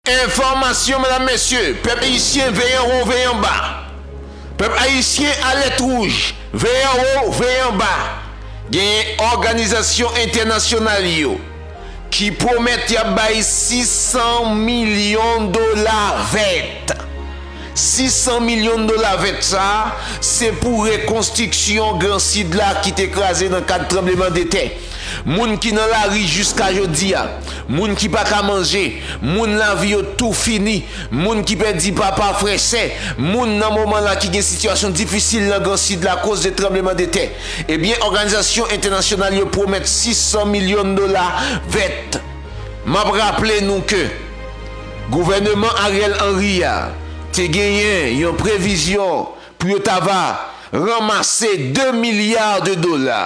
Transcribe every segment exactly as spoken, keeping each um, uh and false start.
Enfòmasyon, medam, mesye, pèp ayisyen, veye anwo, veye anba. Pèp ayisyen, alèt wouj, veye anwo, veye anba. Genyen òganizasyon entènasyonal yo ki pwomèt y ap bay sis san milyon dola vèt. Sis san milyon dola vèt sa a, se pou rekonstriksyon Gran Sid la ki te kraze nan kad tranblemanntè. Moun ki nan lari jiska jodi a, moun ki pa ka manje, moun lavi yo tou fini, moun ki pèdi papa, frè, sè, moun nan moman la ki gen sitiyasyon difisil nan Gran Sid la akoz de tranblemanntè. Ebyen, òganizasyon entènasyonal yo pwomèt sis san milyon dola vèt. M ap raple nou ke gouvèneman Ariel Henry a te genyen yon previzyon pou yo ta va ranmase de milya de dola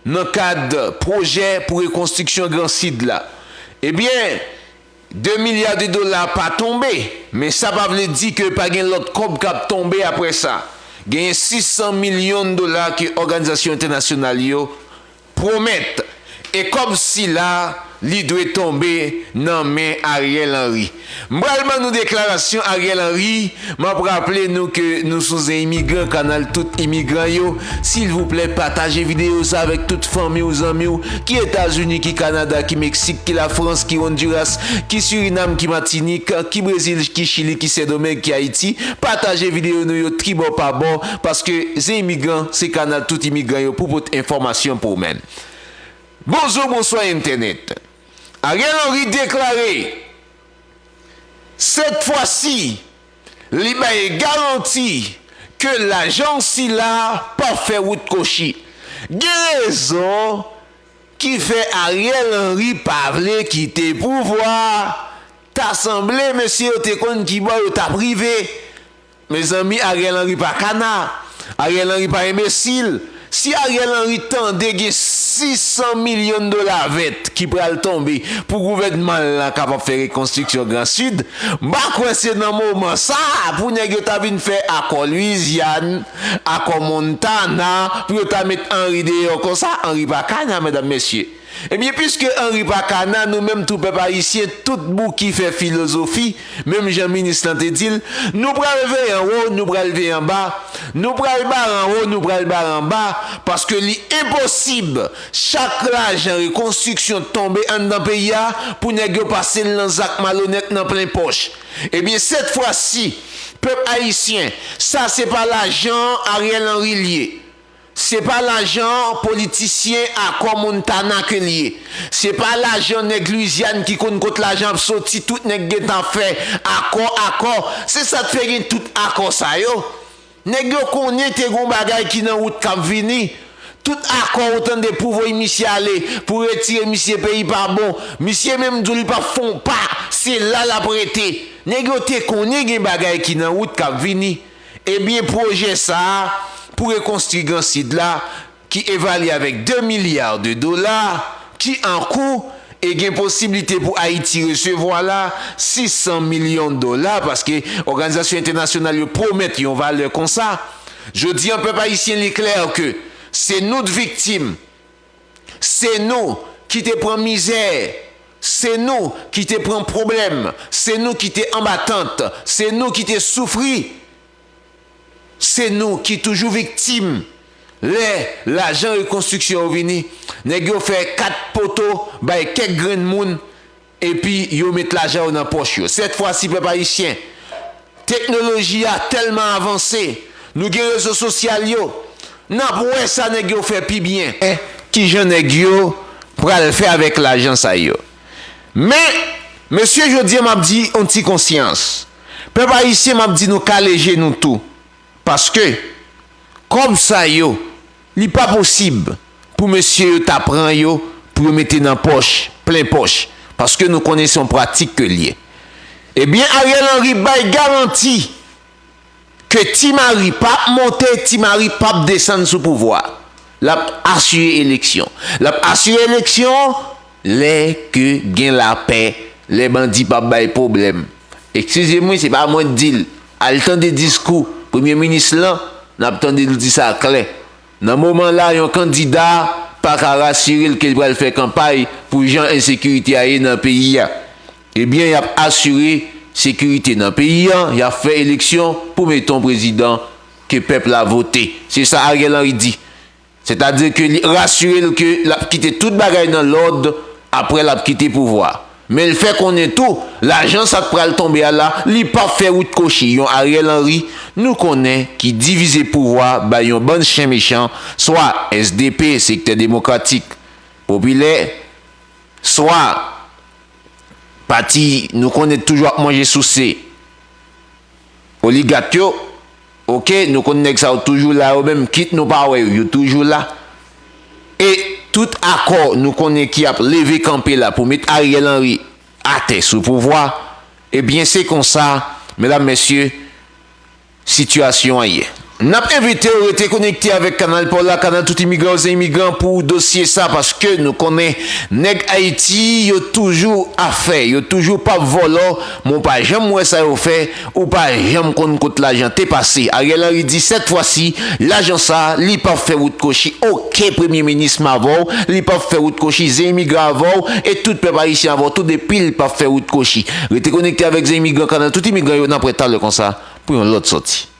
nan kad pwojè pou rekonstriksyon Gran Sid la. Ebyen, de milya de dola pa tonbe, men sa pa vle di ke pa gen lòt kòb k ap tonbe apre sa. Genyen sis san milyon dola ke òganizasyon entènasyonal yo pwomèt, e kòb sila, li dwe tonbe nan men Ariel Henry. M pral ban nou deklarasyon Ariel Henry. M ap raple nou ke nou sou Zen Imigran, kanal tout imigran yo. Silvouplè, pataje videyo sa avèk tout fanmi w, zanmi w, ki Etazini, ki Kanada, ki Meksik, ki Lafrans, ki Honduras, ki Surinam, ki Matinik, ki Brezil, ki Chili, ki Sendomeng, ki Ayiti. Pataje videyo nou yo tribò pabò, paske Zen Imigran se kanal tout imigran yo pou pote enfòmasyon pou ou menm. Bonjou, bonswa entènèt. Ariel Henry deklare, sèt fwa si, li bay garanti ke lajan sila p ap fè wout kwochi. Gen rezon ki fè Ariel Henry pa vle kite pouvwa. Ta sanble mesye yo te konn kibò yo t ap rive. Mezanmi, Ariel Henry pa kana. Ariel Henry pa enbesil. Si Ariel Henry tande gen sis san milyon dola vèt ki pral tonbe pou gouvènman l lan kapab fè rekonstriksyon Gran Sid, m pa kwè se nan moman sa a pou nèg yo ta vin fè akò Lwizyàn, akò Montana, pou yo ta met Henry deyò konsa. Henry pa kana, medam, mesye. Ebyen, piske Henry pa kana, nou menm tou pèp ayisyen, tout bouki fè filozofi, menm jan minis lan te di l, nou pral veye anwo, nou pral veye anba, nou pral bare anwo, nou pral bare anba, paske li enposib chak lajan rekonstriksyon tonbe anndan peyi a pou nèg yo pase l nan zak malonèt nan plen pòch. Ebyen, sèt fwa si, pèp ayisyen, sa se pa lajan Ariel Henry l ye. Se pa lajan politisyen akò Montana ke l ye. Se pa lajan nèg Lwizyàn ki konn kot lajan ap soti, tout nèg gentan fè akò, akò. Se sa k fè gen tout akò sa yo. Nèg yo konnen te gon bagay ki nan wout k ap vini. Tout akò ou tande pou voye misye ale, pou retire misye, peyi pa bon. Misye menm di w li p ap fè yon pa, se la l ap rete. Nèg yo te konnen gen bagay ki nan wout k ap vini. Ebyen, pwojè sa a pou rekonstwi Gran Sid la, ki evalye avèk de milya de dola, ki an kou, e gen posiblite pou Ayiti resevwa la sis san milyon dola, paske òganizasyon entènasyonal yo pwomèt yon valè konsa. Jodi an, pèp ayisyen, li klè ke se nou k viktim. Se nou ki te pran mizè. Se nou ki te pran pwoblèm. Se nou ki te anba tant. Se nou ki te soufri. Se nou ki toujou viktim. Lè lajan rekonstriksyon yo vini, nèg yo fè kat poto bay kèk grenn moun, epi yo met lajan yo nan pòch yo. Sèt fwa si, pèp ayisyen, teknoloji a tèlman avanse, nou gen rezo sosyal yo, n ap wè sa nèg yo fè pi byen. Kijan nèg yo pral fè avèk lajan sa yo? Men, mesye, jodi a, m ap di yon ti konsyans. Pèp ayisyen, m ap di nou kale je nou tou. Paske kòb sa yo, li pa posib pou mesye yo ta pran yo pou yo mete nan pòch, plen pòch, paske nou konnen se yon pratik ke l ye. Ebyen, Ariel Henry bay garanti ke Ti Mari p ap monte, Ti Mari p ap desann sou pouvwa. L ap asire eleksyon. L ap asire eleksyon lè ke gen lapè, lè bandi p ap bay pwoblèm. Eskize m wi, se pa mwen k di l. Al tande diskou premye minis lan, n ap tande l di sa klè. Nan moman la, yon kandida pa ka rasire l ke l pral fè kanpay pou jan ensekirite a ye nan peyi a. Ebyen, y ap asire sekirite nan peyi an, y ap fè eleksyon pou mete yon prezidan ke pèp la vote. Se sa Ariel Henry di. Sètadi ke li rasire l ke l ap kite tout bagay nan lòd apre l ap kite pouvwa. Men l fè konnen tou, lajan sa k pral tonbe a la, li p ap fè wout kochi. Yon Ariel Henry, nou konnen, ki divize pouvwa bay yon bann chen mechan, swa S D P, Sektè Demokratik Popilè, swa pati nou konnen toujou ap manje souse oligak yo. Oke, nou konn nèg sa yo toujou la, yo menm, kit nou pa wè yo, yo toujou la. E tout akò nou konnen ki ap leve kanpe la pou met Ariel Henry atè sou pouvwa, ebyen, se konsa, medam, mesye, sitiyasyon an ye. N ap envite w rete konekte avèk Kanal pa w la, Kanal Tout Imigran, Zen Imigran, pou dosye sa, paske nou konnen nèg Ayiti yo toujou afè, yo toujou p ap vòlò, men w pa janm wè sa yo fè, ou pa janm konn kot lajan te pase. Ariel Henry di sèt fwa si, lajan sa, li p ap fè wout kochi. Oke, Premye Minis, m avè w, li p ap fè wout kochi. Zen Imigran avè w, e tout pèp ayisyen avè w tou, depi l p ap fè wout kochi. Rete konekte avèk Zen Imigran, Kanal Tout Imigran yo, n ap wè talè konsa pou yon lòt sòti.